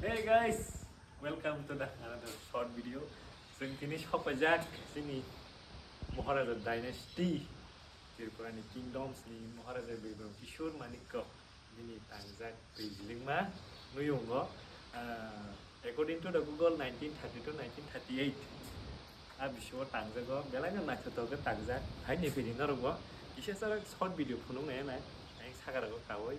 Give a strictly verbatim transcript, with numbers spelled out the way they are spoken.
Hey guys, welcome to the another short video. Chwng tini sokpajak chini Maharaja Dynasty, Tripura ni Kingdoms ni Maharaja Bikram Kishore Manikya bini tangjak twijlingma nuyungo. Ah, according to the Google, nineteen thirty-two, nineteen thirty-eight. A bisingo tangjago, belai no naithotok khe tangjak. Hai ni pini norok bo kisa chara short video phunuk nai nai, ang sakha rok kawi.